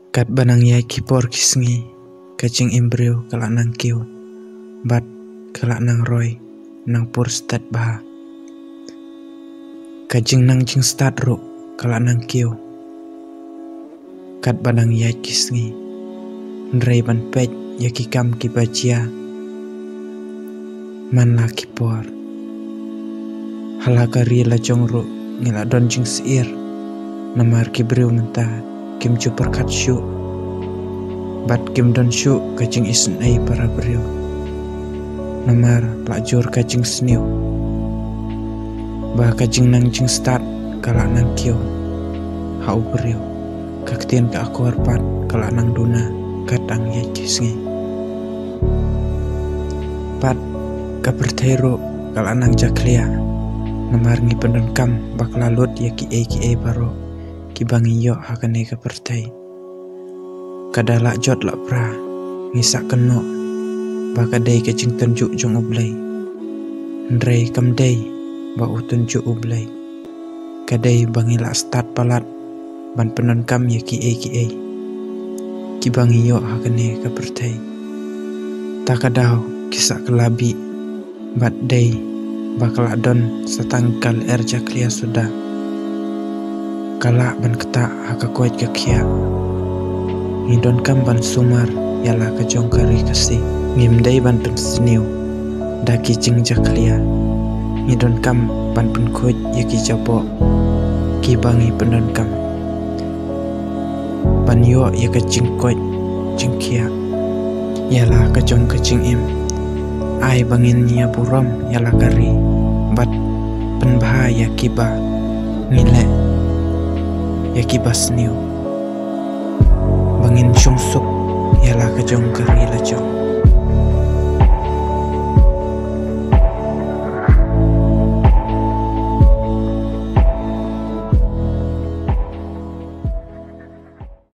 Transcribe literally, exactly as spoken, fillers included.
Katba nang ïaid ki por ki sngi, ka jingim briew ka la nang kiew, bad ka la nang roi, nang pur stet bha. Ka jingnang jingstad ruh ka la nang kiew, katba nang ïaid ki sngi. Hynrei ban peit ïa ki kam kiba jia man la ki por, ha la ka ri la jong ruh ngi la don jingsyier, namar ki briew mynta kim ju pyrkhat shuh, bad kim don shuh ka jingisynei para briew, namar la jur ka jingsniew ba ka jingnang jingstad ka la nang kiew ha u briew. Ka ktien ka akor pat ka la nang duna katba nang ïaid ki sngi. Bad ka pyrthei ruh ka la nang jakhlia, namar ngi pyndonkam bakla lut ïa kiei kiei baroh kiba ngi ïoh ha kane ka pyrthei. Ka da la jot la pra, ngi sah kynnoh ba ka dei ka jingtynjuh jong U Blei. Hynrei kam dei ba u tynjuh U Blei. Ka dei ba ngi la stad palat ban pyndonkam ïa kiei kiei kiba ngi ïoh ha kane ka pyrthei. Ta ka daw ki sah kylla bih, bad dei ba ka la don sa tang ka lyer jakhlia suda, ka lah ban ktah ha ka koit ka khiah. Ngi donkam ban sumar ïa la ka jong ka ri Khasi. Ngim dei ban pynsniew da ki jingjakhlia. Ngi donkam ban pynkhuid ïa ki jaboh kiba ngi pyndonkam ban ïoh ïa ka jingkoit jingkhiah ïa la ka jong ka jingim. Ai ba ngin ïa burom ïa la ka ri, bad pynbha ïa kiba ngi leh, ïa kiba sniew, ba ngin shong suk ïa la ka jong ka ri la jong.